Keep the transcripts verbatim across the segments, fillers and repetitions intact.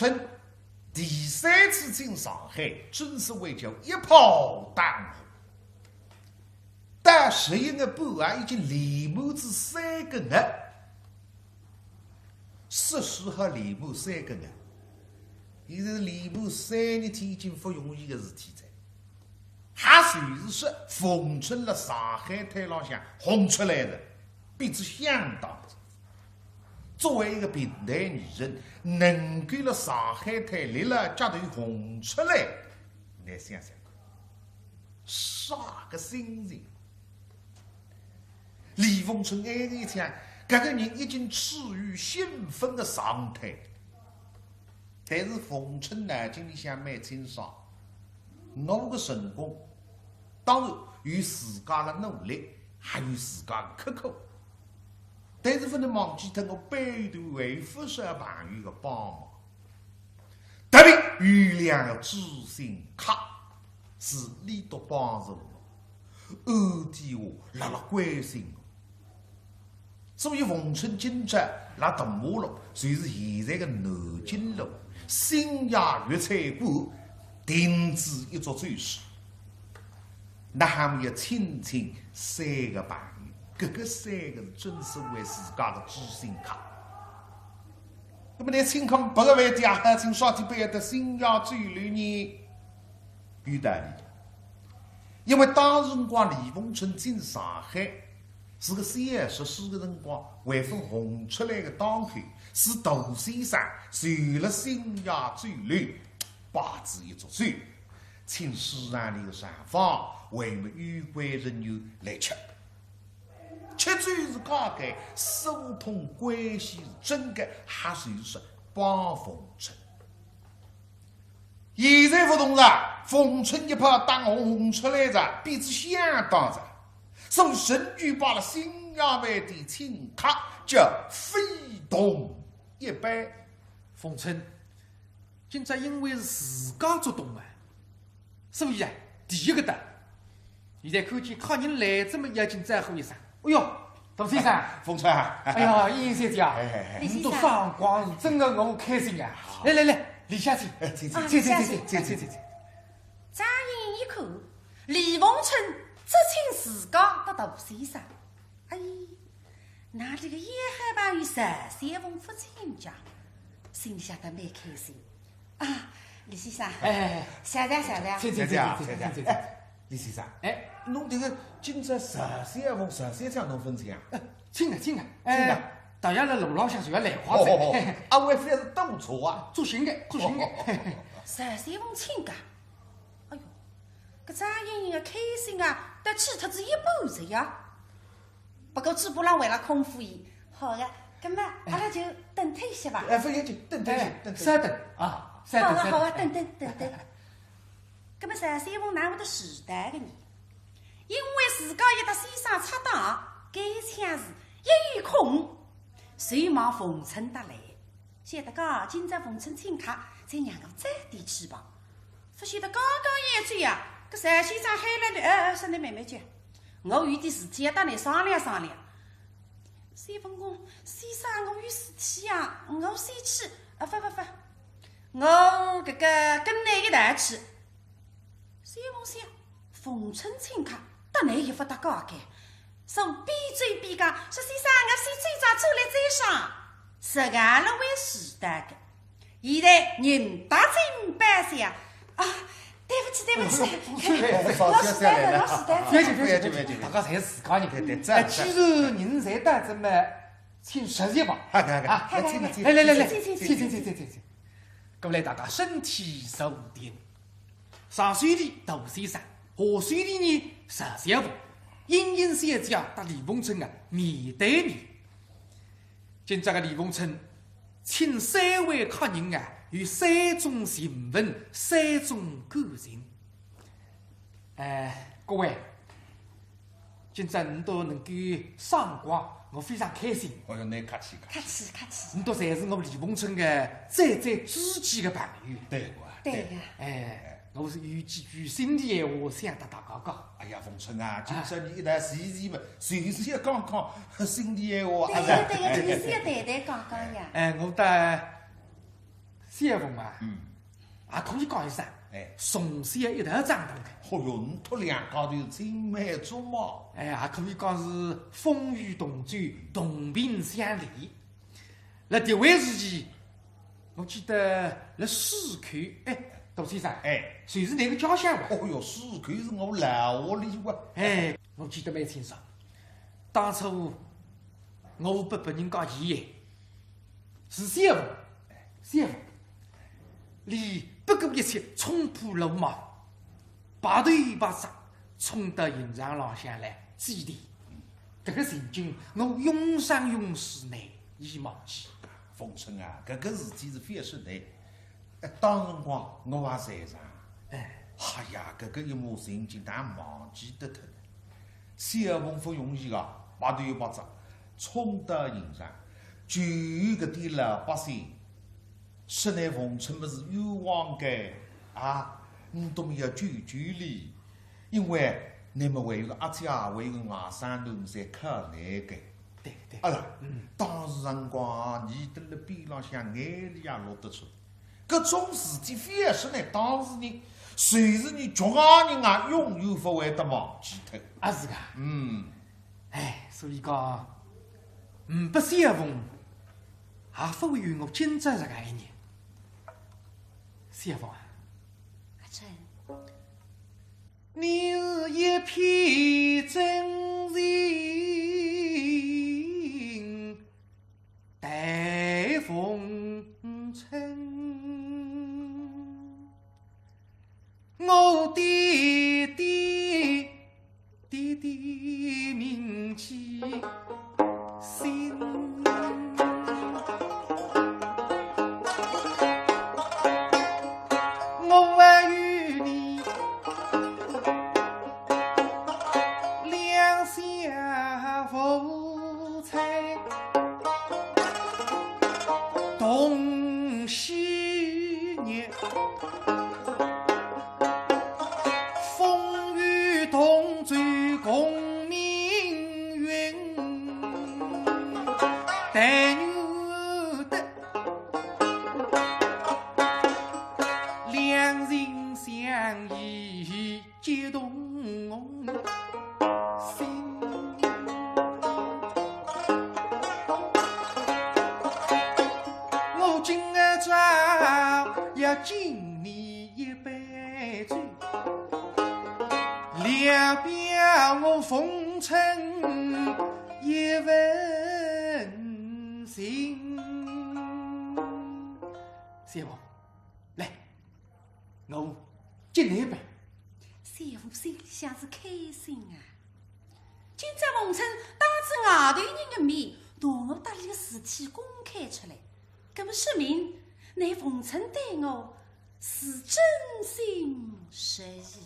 春第三次进上海，正所谓叫一炮打红。到十一月半啊，已经连满仔三个月。说书还连满三个月，现在连满三日天已经不容易的事体哉。也就是说，逢春辣上海滩浪向红出来了，比仔相当。作为一个评弹艺人，能够辣上海滩立辣街头红出来，侬想想看，啥个心情？李逢春埃个一想，搿个人已经处于兴奋的状态。但是逢春呢，心里想蛮清爽，我个成功，当然有自家的努力，还有自家的刻苦。但是不能忘记脱我背后头还有勿少朋友的帮忙。特别有两个知心客是俚笃帮助我，暗地下辣辣关心我。所以逢春今朝辣大马路，就是现在的南京路，新雅粤菜馆，定仔一桌酒席。那还没有请请三个朋友，搿个三个是正所谓自家的知心客。那么呢，请客别个饭店啊，请啥地方要到新雅酒楼呢？有道理。因为当时辰光李逢春进上海，是个小学生的辰光，还勿红出来的当口，是杜先生就辣新雅酒楼摆仔一桌酒，请书场里的场方，还有有关人员来吃。吃酒是介个，疏通关系是真个，还是说帮逢春。现在勿同哉，逢春一炮打红出来哉，比仔相当哉。所以陈玉把了新雅饭店请客，叫非同一般。逢春，今朝因为是自家做东啊，所以啊，第一个到。现在看见客人来，搿么要紧招呼一声。哎哟，杜先生。逢春啊。哎呀，燕小姐啊，哎哎哎。侬笃赏光是真个我开心啊。来来来，里向请。哎，请请。啊，请请请请请请请请。张英一看，李逢春只请自家搭杜先生。哎，那这个也害怕有啥些风不请假，心里想得蛮开心。 啊，李先生。哎哎哎。谢谢谢谢。请请请请请请请请。李先生，哎，侬迭个今朝啥些风啥些请侬勿请啊？呃，请个请个，哎，请个。大家辣路浪向就要来快哉。哦哦哦，啊，我非是堵车啊。作兴个，作兴个。啥些风请假？哎哟，搿张莹莹个开心啊，都去脱仔一半哉呀。 不过嘴巴浪还辣空腹里。好个，葛末阿拉就等脱歇吧。哎，勿要紧，等脱歇，哎，等脱歇。稍等啊，稍等，好个，稍等。好个，等等，等等。葛末啥些风哪会得迟到个呢？因为自家一搭先生拆档，该抢是一有空，就往逢春搭来。 晓得个，今朝逢春请客，再让我早点去吧。勿晓得刚刚一转呀，搿单先生喊了你，呃，呃，说你慢慢叫，我有点事体要搭你商量商量。先生讲，先生，我有事体呀，我先去。啊，勿勿勿，我搿个跟你一道去。 先生想，逢春请客，搭俚也勿搭界个。所以边走边讲，说先生，我先走哉，转来再上。实梗了会迟到个。现在人踏进包厢，啊，对勿起，对勿起，我迟到了，我迟到了。勿要紧，勿要紧，勿要紧，大家侪是自家人。对对，哎，既然人侪到，葛末请坐席吧。好，好，好，啊，来，请，请，来，来，来，来，请，请，请，请，请，请，请。葛末来，大家身体坐定。 上手里杜先生，下手里呢，石小凤，英英小姐搭李逢春啊，面对面。今朝个李逢春请三位客人啊，有三种情分，三种感情。哎，各位， 今朝侬笃能够赏光，我非常开心。哎哟，倷客气客气。客气客气。侬笃侪是我李逢春个最最知己个朋友。对个啊。对个。哎，我是有几句心里闲话想搭大家讲。哎呀，逢春啊，今朝倷一道坐坐嘛，随时要讲讲心里闲话，对个，对个，随时要谈谈讲讲呀。哎，我搭 三小凤啊，嗯。也可以讲一声，哎。从小一道长大个。哦哟，倷笃两家头青梅竹马。哎，也可以讲是风雨同舟，同病相怜。辣迭位时期，我记得辣泗口，哎，杜先生，哎。就是倷个家乡伐？哦哟，泗口是我老屋里哇。哎，我记得蛮清爽。当初我拨别人家嫌， 是小凤，小凤，伊不顾一切冲破罗网，拔头拔脑冲到刑场浪向来祭奠。搿个情景，我永生永世难以忘记。凤春啊，搿个事体是覅说难，哎，当辰光我也在场。哎。哎呀，搿个一幕情景，哪忘记得脱呢？ 小凤勿容易啊，拔头拔脑，冲到刑场，救搿点老百姓，说倷凤春么是冤枉个啊，倷笃么要救救伊，因为倷么还有个阿姐，还有个外甥囡，侪靠倷个。对，对。啊啦，嗯。当时辰光啊，伲蹲辣边浪向，眼泪也落得出。 搿种事体覅说倷当事人，就是伲局外人啊，永远勿会得忘记脱。啊，是个。嗯。哎，所以讲，呒不小凤，也勿会有我今朝搿个一日。小凤啊，阿春，你是一片真情 待凤春，我点点滴滴铭记心。我与你 两小无猜同昔日，风雨同舟共命运，但愿得 两情相依激动心。我今朝要敬你一杯酒，聊表我凤春一份情。小凤，来， 我敬倷一杯。小凤心里向是开心啊。今朝凤春当着外头人的面，同我搭伊个事体公开出来，搿么说明倷凤春对我是真心实意。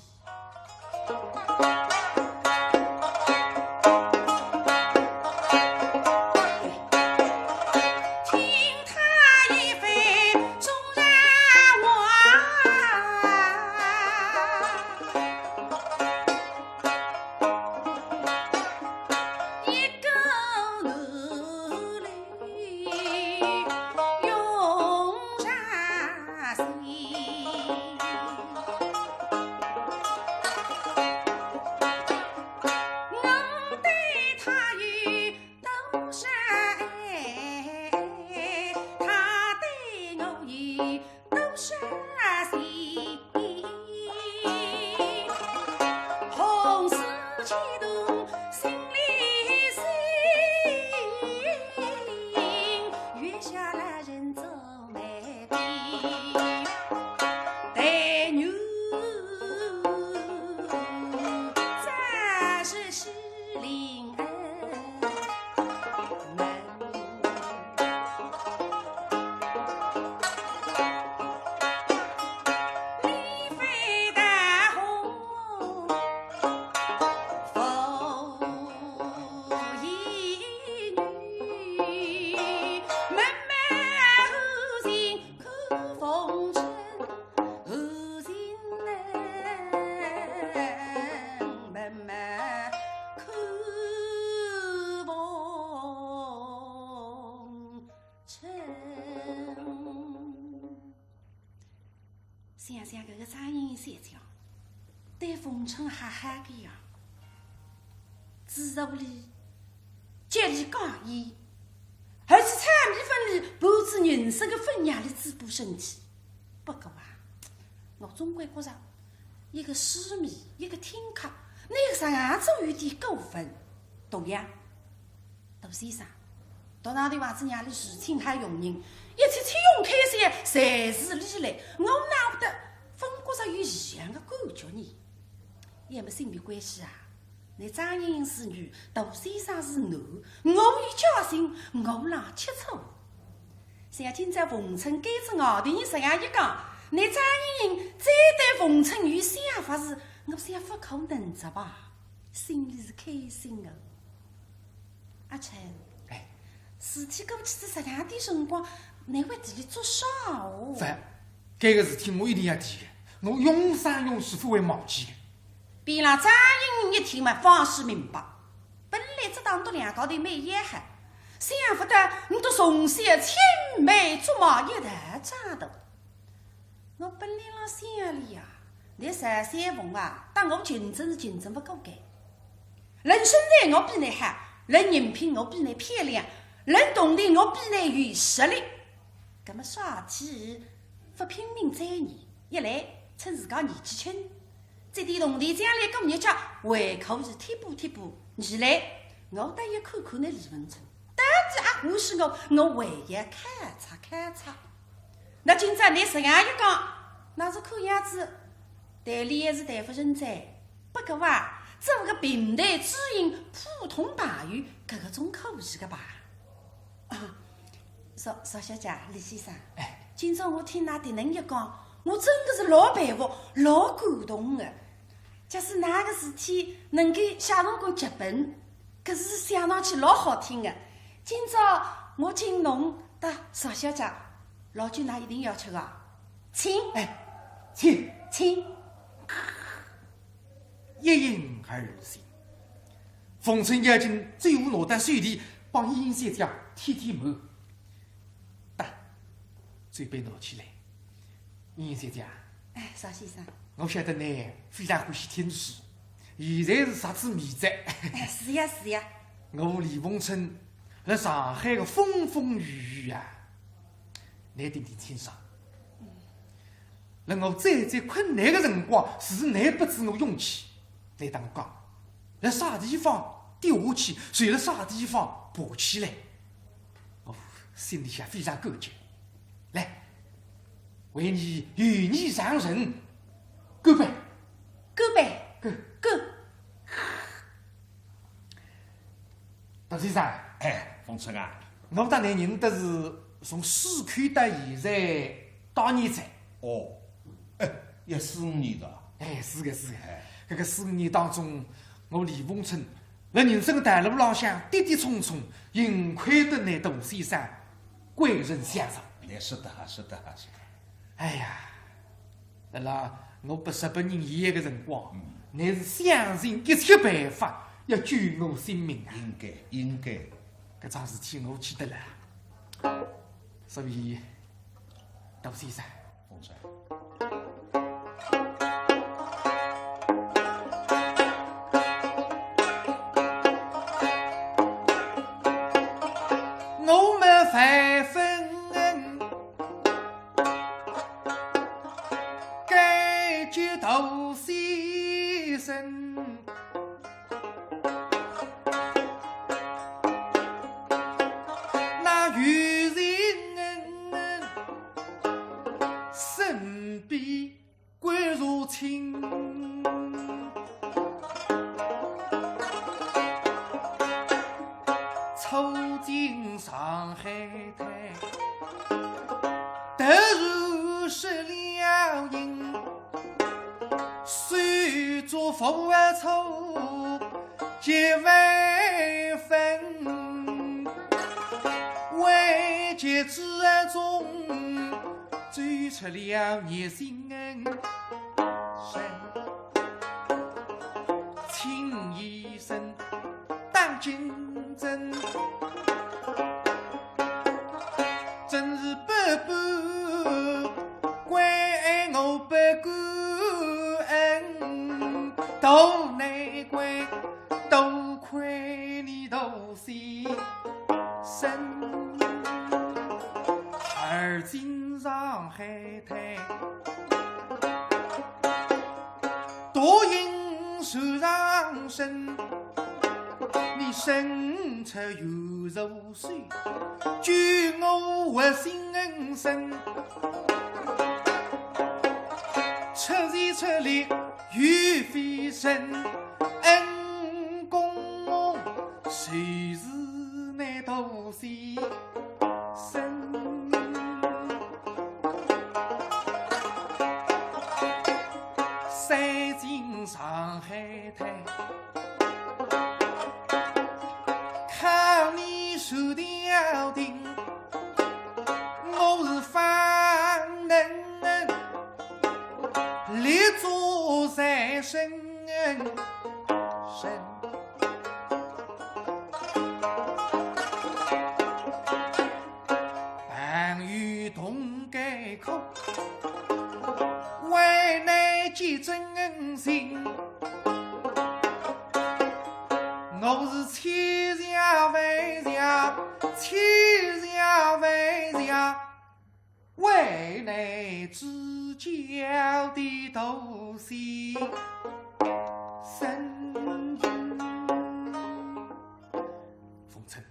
想想搿个张莹莹小姐，对逢春好好个呀，知书达理，极力讲义，而且场面分明，不知人生个分量里止步身体。不过啊，我总归觉着，一个书迷，一个听客，哪个啥样做有点过分，对呀？ 杜先生，到哪里房子让俚住，请好佣人，一切费用开销侪是俚来，我哪会得勿觉着有异样个感觉呢？也没性别关系啊，倷张莹莹是女，杜先生是男，我有戒心，我哪吃醋？像今朝逢春对仔外头人实梗一讲，倷张莹莹再对逢春有想法是，我想勿可能哉吧，心里是开心个。 阿春，哎。事体过去仔实梗点辰光，倷还搭俚做啥哦？勿，搿个事体我一定要提个，我永生永世勿会忘记个。边浪张莹莹一听嘛，方始明白，本来只当倷笃两家头蛮要好，想勿到倷笃从小青梅竹马一道长大。 我本来浪想俚呀，倷佘三凤啊，搭我竞争是竞争勿过个。论身材我比倷好，论人品我比倷漂亮，论铜钿我比倷有实力。葛末啥体勿拼命追呢？一来趁自家年纪轻， 这点铜钿将来过日脚，还可以贴补贴补。二来，我倒要看看倷李逢春，到底阿欢喜我，我还要考察考察。那今朝倷实梗一讲，那是看样子，谈恋爱是谈勿成哉。不过啊，做个平台主人、普通朋友，搿个总可以个吧？ 啊，邵，邵小姐，李先生，哎。今朝我听㑚迭能一讲，我真个是老佩服、老感动个。假使㑚个事体能够写成个剧本，搿是想上去老好听个。今朝我敬侬搭邵小姐，老酒㑚一定要吃个。请。哎，请。请。 一饮而尽。逢春要紧酒壶拿到手里，帮莹莹小姐添添满。呔，酒杯拿起来。莹莹小姐，哎，邵先生。我晓得倷非常欢喜听书，现在是实至名归。哎，是呀，是呀。我李逢春辣上海个风风雨雨啊， 倷顶顶清爽。辣我最最困难个辰光，是倷拨仔我勇气。倷搭我讲，辣啥地方跌下去，就辣啥地方爬起来。我心里向非常感激。来，为你友谊长存，干杯！干杯！干！干！ 杜先生，哎，逢春啊。我搭倷认得是从师口到现在多少年哉？哦，哎，也四五年哉。哎，是个，是个。哎。搿个四五年当中，我李逢春辣人生个道路浪向跌跌冲冲，幸亏得倷杜先生贵人相助。哎，是的，是的，是的。哎呀， 辣辣我拨日本人陷害个辰光，嗯。倷是想尽一切办法要救我性命啊。应该，应该。搿桩事体我记得了。所以，杜先生。我们万分 感激杜先生，那有情人身边关如亲。 初进上海滩，突然失了影，手足无措几万分，危急之中，走出了热心人。 请医生打金针，真是百般关爱我不大先生，而今上海滩，独饮船上参，你伸出援助手，救我活心生。出钱出力又费神，恩公就是难大先生。三进上海滩，靠你船头顶，我是方能立足在身。 朋友同甘苦，为难见真情。我是千谢万谢，千谢万谢，为难至交的大先生。逢春，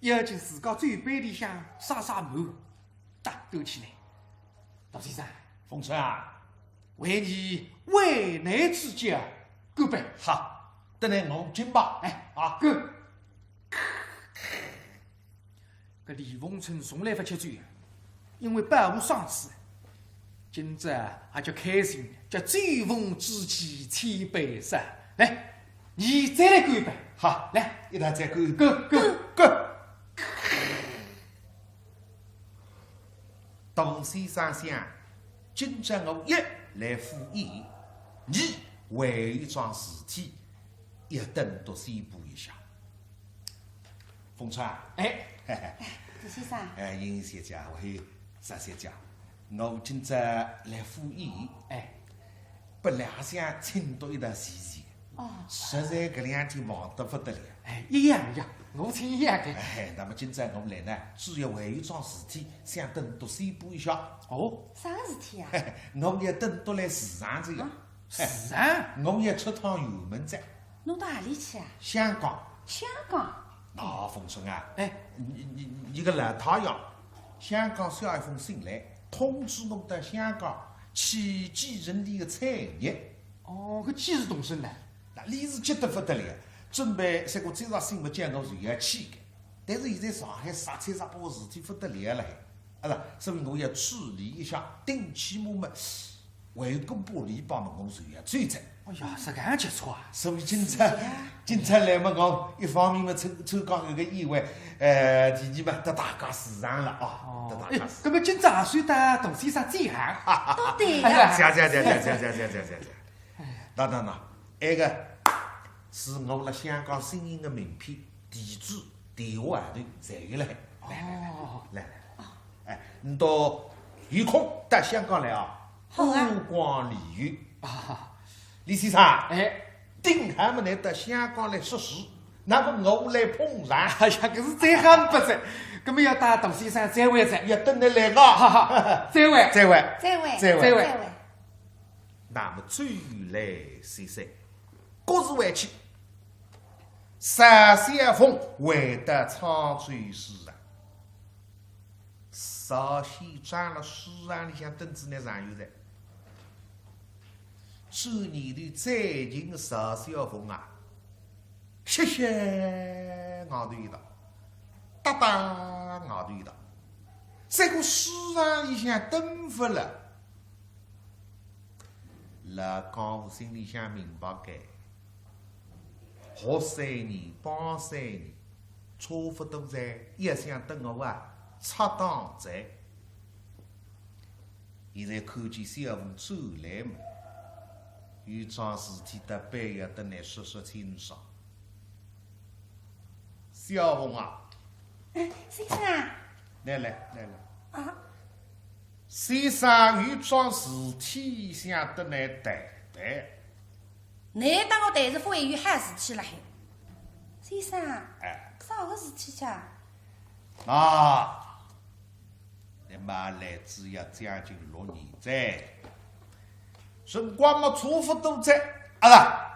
要紧自家酒杯里向洒洒满，打端起来。大先生，逢春啊，为你为难至交，干杯！好，等来我敬吧。哎，啊，干！搿李逢春从来勿吃酒，因为保护嗓子。 今朝也叫开心，叫酒逢知己千杯少。来，你再来干一杯。好，来，一道再干。干，干，干。大先生想，今朝我一来赴宴，二还有一桩事体，要单独宣布一下。 逢春啊。哎。大先生。哎，英英小姐，还有石小姐，我今朝来赴宴，哎。本来想请到一道聚聚，哦。实在搿两天忙得不得了。哎，一样一样，我请一样的。哎，那么今朝我来呢，主要还有桩事体想单独宣布一下。哦。啥个事体啊？我要单独来市场去呀。啊？ 是啊。我要出趟远门哉。侬到何里去啊？香港。香港？喏，逢春啊，哎。你，你，你个老太爷，香港写一封信来，通知我到香港去继承俚个产业。哦，搿几时动身呢？那俚是急得不得了，准备三个今朝信末叫我就要去个。但是现在上海啥七啥八个事体不得了了还，啊，是，所以我要处理一下，顶起码嘛， 还有个玻璃包嘛，我就要走哉。哎呀，是搿样急促啊！所以今朝，是呀。今朝来嘛，我一方面嘛参，参加搿个宴会，呃，第二嘛，搭大家市场了啊，哦，搭大家市场。哎，搿么今朝也算搭大先生转行。到底呀。哎呀，谢谢，谢谢，谢谢，谢谢，谢谢。那，那，那，埃个是我辣香港申请个名片，地址、电话号头侪有了。来，来，来，哦。来，来。 哎，你到有空到香港来啊，好啊。观光旅游。啊。李先生，哎。顶好么你到香港来说书，那么我来捧场。哎呀，搿是最好勿哉，搿么要搭大先生再会哉。要等你来个。哈哈，再会。再会。再会。再会。再会。那么转来说说，各自回去，佘小凤回到沧州市场。 佘先生辣书场里向等仔呢，上有哉。转念头最近个佘小凤啊，歇歇外头一道，搭搭外头一道，搿个书场里向蹲勿了。老江湖心里向明白个，学三年，帮三年， 差勿多哉，也想等我啊，拆档哉。现在看见小凤转来嘛，有桩事体搭板要搭倷说说清爽。小凤啊，哎，先生啊。来来来来。啊。先生有桩事体想搭倷谈谈。 倷搭我谈是勿会有好事体辣海。先生，哎。啥个事体啊？啊，你妈来仔也将近六年哉，辰光么差勿多哉，啊啦。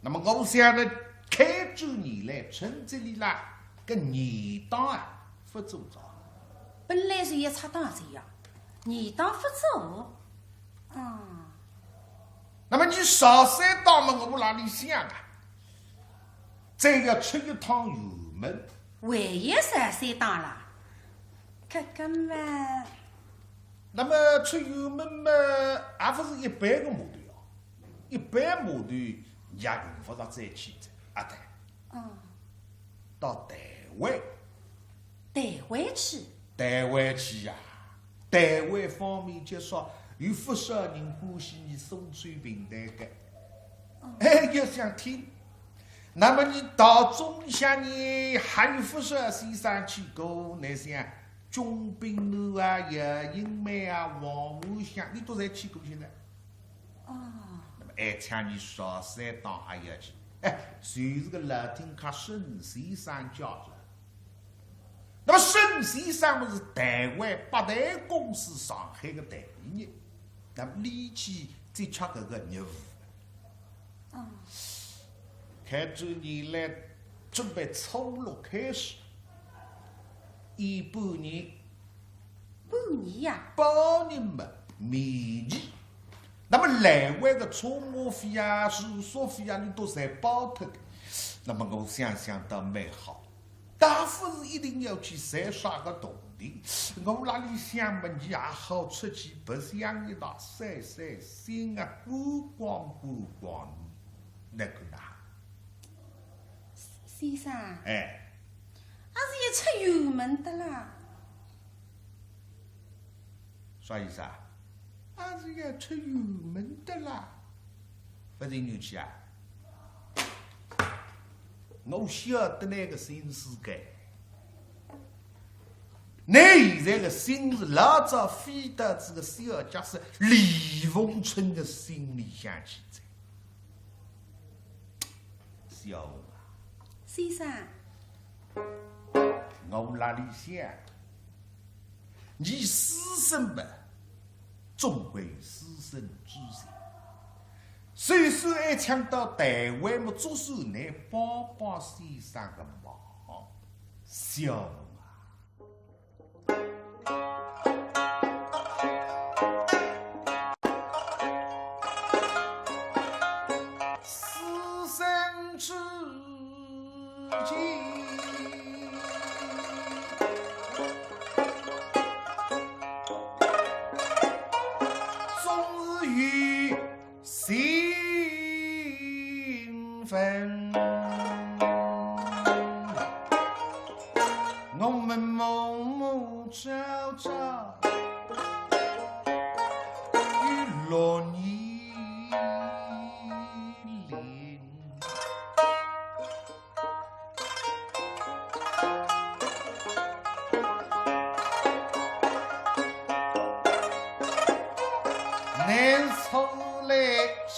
那么我想呢，开转年来，趁这里啦，搿年当啊，勿做早。本来是也差当子呀，年当勿做。啊。那么你上三档么，我哪里想啊？再要出一趟远门。还要上三档啦？搿个嘛。那么出远门嘛，也勿是一般个码头哦，一般码头也用勿着再去哉，啊对。嗯。到台湾。台湾去？台湾去呀，台湾方面介绍，有勿少人欢喜你苏州评弹个。哦。哎，要想听，那么你到中里向呢，还有勿少先生去过，你像钟炳南啊、姚英梅啊、王华香，你都侪去过现在。哦。那么还请你上三档还要去，哎，就是个老听客沈先生叫了。那么沈先生么是台湾百代公司上海个代理人，那么理解接洽搿个业务。哦。开转年来准备初六开始，演半年。半年呀？半年嘛，免疫。那么来回个车马费啊、住宿费啊，你都侪包脱个。那么我想想倒蛮好。 倒勿是一定要去赚啥个铜钿，我哪里想嘛，你也好出去白相一趟，散散心啊，观光观光，那个哪？先生，哎。阿是要出远门的啦。啥意思啊？阿是要出远门的啦。勿是你去啊？ 我晓得那个心思个。那现在个心思，老早飞到这个小家是李凤春的心里向去哉。小红啊，先生，我哪里想，你师生吧， 总归师生之情。虽说爱抢到台湾么，总算能帮帮先生个忙，小红啊。师生之 情，总是有情分。我们暮暮朝朝，有六年零。 难出来之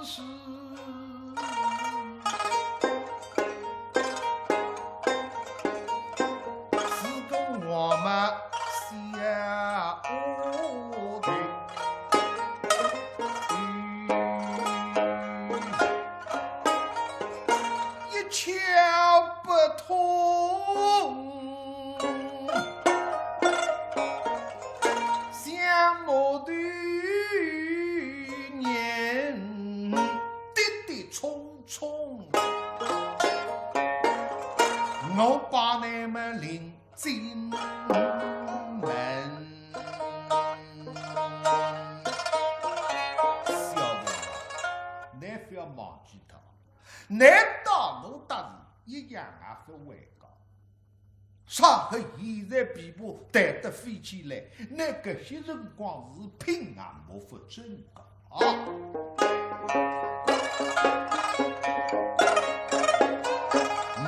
时，是个王八小丫头。 一窍不通，像木头人跌跌冲冲，我把你们领进门。小红啊，你不要忘记他。 难道我搭伊一样也勿会讲？啥个现在琵琶弹得飞起来，那个歇辰光是拼也没法真讲啊！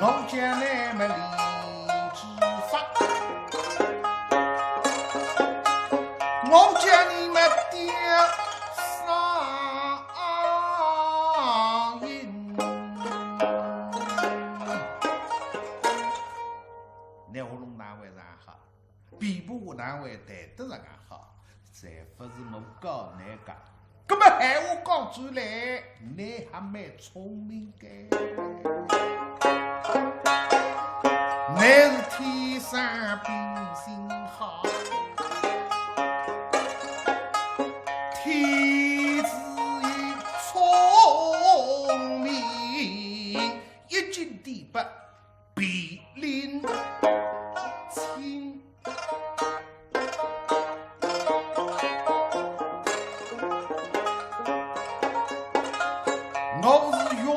我叫你们李志发，我叫你们爹上 音。哪会谈得上介好？侪勿是我教倷个。葛末闲话讲转来，倷还蛮聪明个。倷是天生秉性好，天资聪明，一经提拔 比邻亲。我是用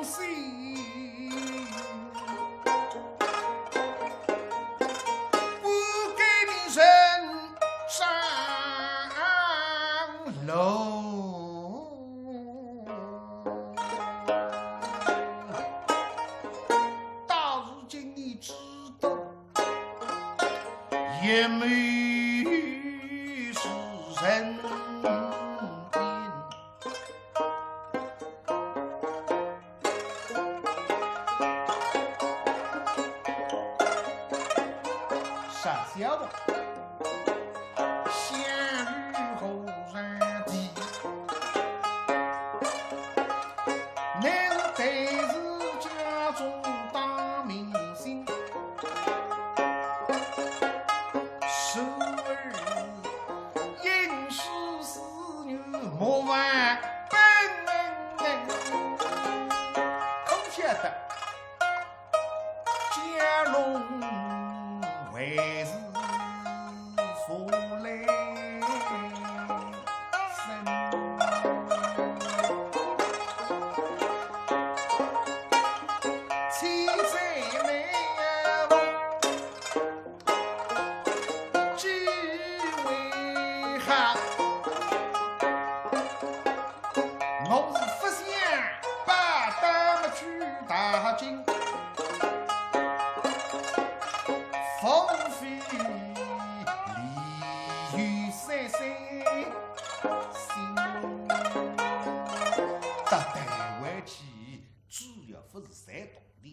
心，不给你人上楼。 到如今你知道，也没是人言。啥笑啊？ 相与何人提？乃是对视家中当明心。时而应是思女莫忘本。可晓得 家龙还是福来生。妻在内，只为好。 我是不想把他们去打进，无非理由三三心。到台湾去，主要不是赚铜钿，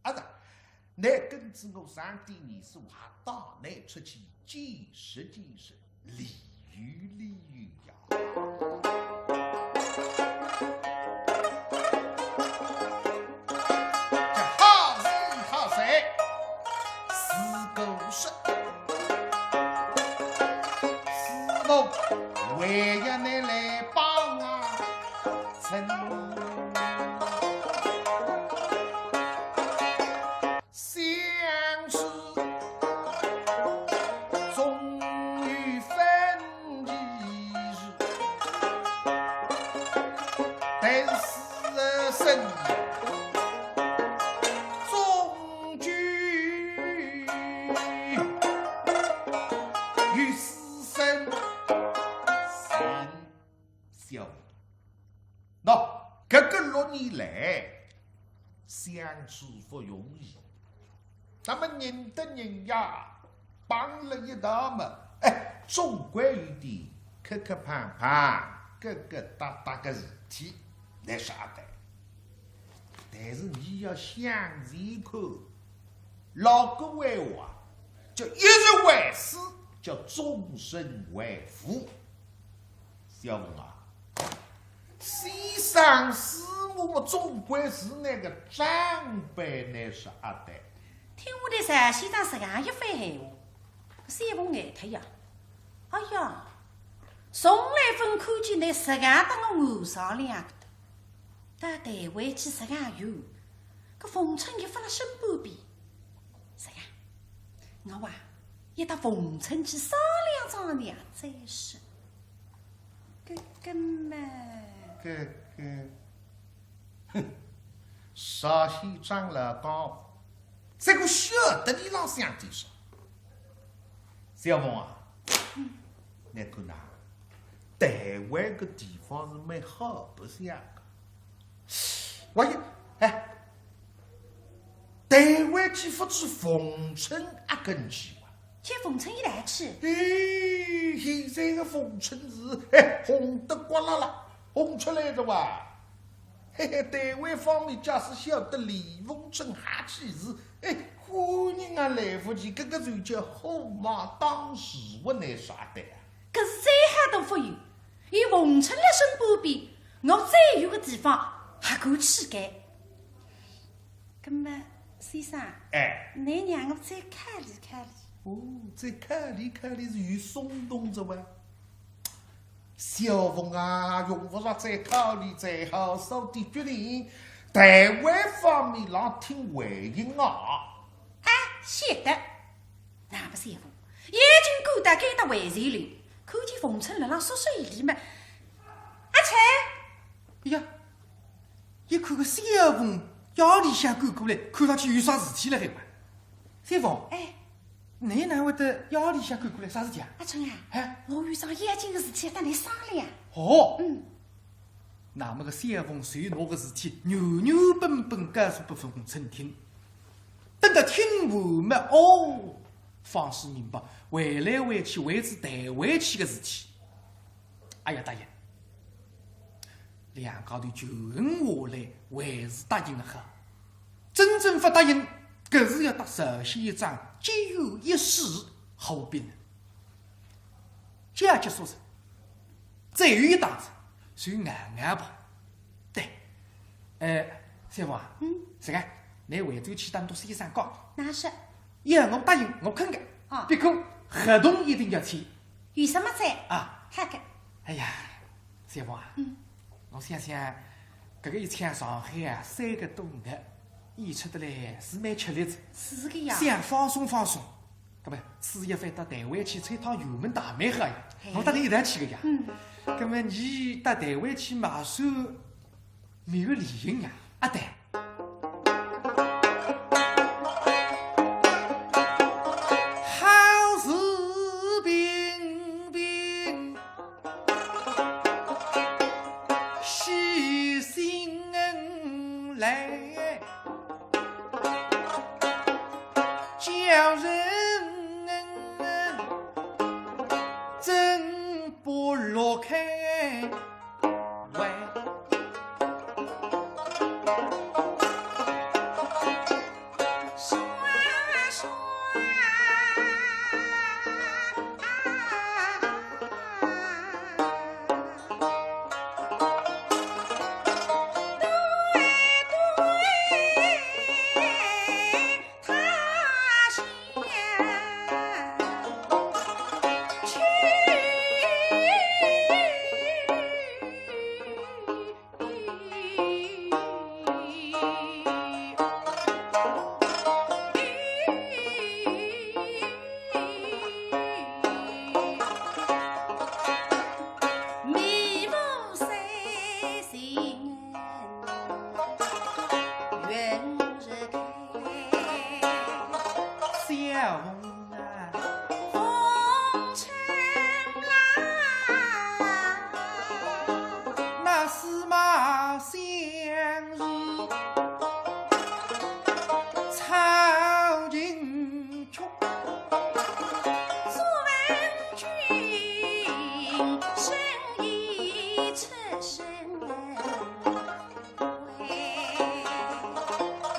阿是 乃跟仔我上点年数，还带倷出去见识见识，旅游旅游呀。这好事好事，是个事，是我为要倷来帮啊，真 相思终于分离时，但是生终究与死生相消。 喏，搿个六年来，相处勿容易。那么人搭人呀，碰了一道嘛，哎，总归有点磕磕碰碰、轧轧搭搭个事体，乃是阿呆。但是你要向前看，老古闲话，叫一日为师，叫终身为父。 小凤啊，先生师母嘛，总归是倷个长辈，乃是阿呆。听下来，石先生实梗一番闲话，搿小凤呆脱呀。哎呀，从来勿看见倷实梗搭我硬上两个的。到台湾去实梗远，搿逢春又勿辣身边边。 是呀，我啊，也搭逢春去商量商量再说。搿个嘛，搿个，哼，石先生老讲，搿个晓得俚辣想点啥。小凤啊，嗯。倷看呐，台湾个地方是蛮好白相个。 喂，哎，台湾去勿去逢春阿肯去哇？去逢春伊拉去。哎，现在个逢春是，哎，红得刮啦啦，红出来个哇。嘿嘿，台湾方面假使晓得李逢春还去是，哎，官人也来勿及，搿个就叫虎妈当时我难啥的啊。搿是再好都勿有，有逢春辣身半边，我再远个地方还敢去个。葛么，先生，哎。倷让我再考虑考虑。哦，再考虑考虑是有松动着哇。 小凤啊，用勿着再考虑，再好，做个决定，台湾方面浪听回音啊。哎，晓得。那么小凤已经赶到该搭回转来，看见逢春辣浪宿舍里嘛。阿春，呀，一看个小凤夜里向赶过来，看上去有啥事体了海嘛。小凤，哎。 倷哪会得夜里向赶过来，啥事体啊？阿春啊，哎。我有桩要紧个事体要搭倷商量。哦。嗯。那么个小凤就拿个事体原原本本告诉拨逢春听。等到听完么，哦，方始明白，回来回去为仔台湾去个事体。哎呀，答应。 两家头权衡下来，还是答应了好。真正勿答应，搿是要搭朝鲜一桩结怨一死好兵。这样结束了，再有一档子，就硬硬吧。对，呃，小凤啊，嗯。是个，倷回转去搭倷先生讲。哪是？要我答应，我肯个。啊。不过合同一定要签。有啥么哉？啊。好个。哎呀， 小凤啊，嗯。我想想，搿个一腔上海啊，三个多月，演出得来是蛮吃力个。是个呀。想放松放松，搿么，此一番到台湾去吹趟油门大蛮好呀。嘿。我搭倷一道去个呀。嗯。搿么倷到台湾去嘛，算没有理由呀，阿对？ 好事平平喜新来，叫人真不乐开。 喂。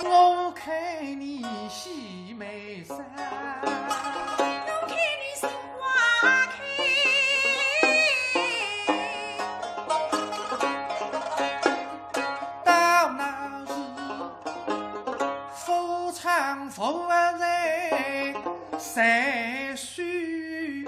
我看你喜眉梢，我看你心花开。到那时，夫唱妇在，谁须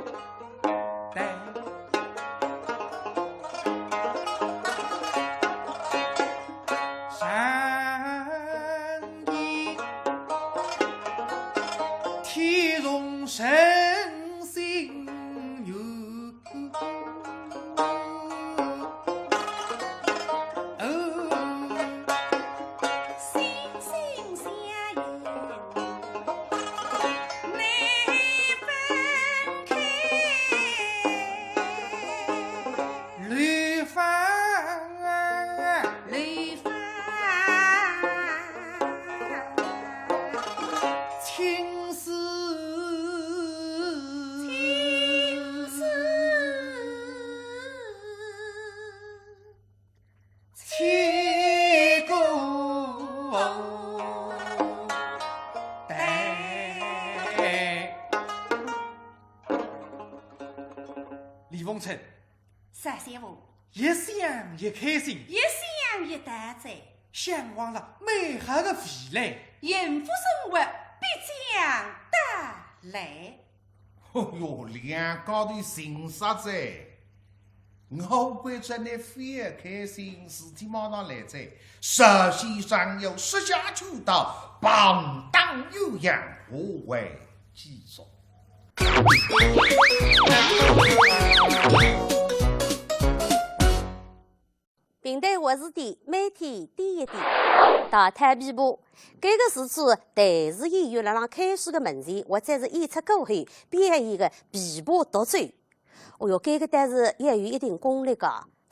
红尘，啥师傅？越想越开心，越想越陶醉，向往了美好的未来，幸福生活必将到来。哦哟，两家头寻煞哉！我关照你非要开心，事体马上来哉。首先让我设下圈套，旁荡悠扬，何为继续。 评弹活字典，每天点一点。大太琵琶，搿个是指弹词演员辣浪开书个门前，或者是演出过后，表演个琵琶独奏。哦哟，搿个弹词也有一定功力个，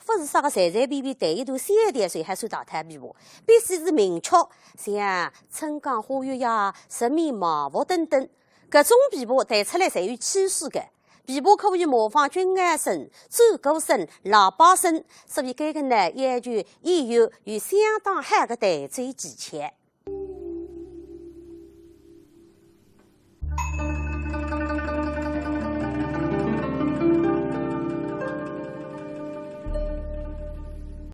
勿是啥个随随便便弹一段小调就还算大太琵琶，必须是名曲，像《春江花月夜》呀、《十面埋伏》等等。 搿种琵琶弹出来侪有气势个。琵琶可以模仿军乐声、战鼓声、喇叭声，所以搿个呢，要求演员有相当好个弹奏技巧。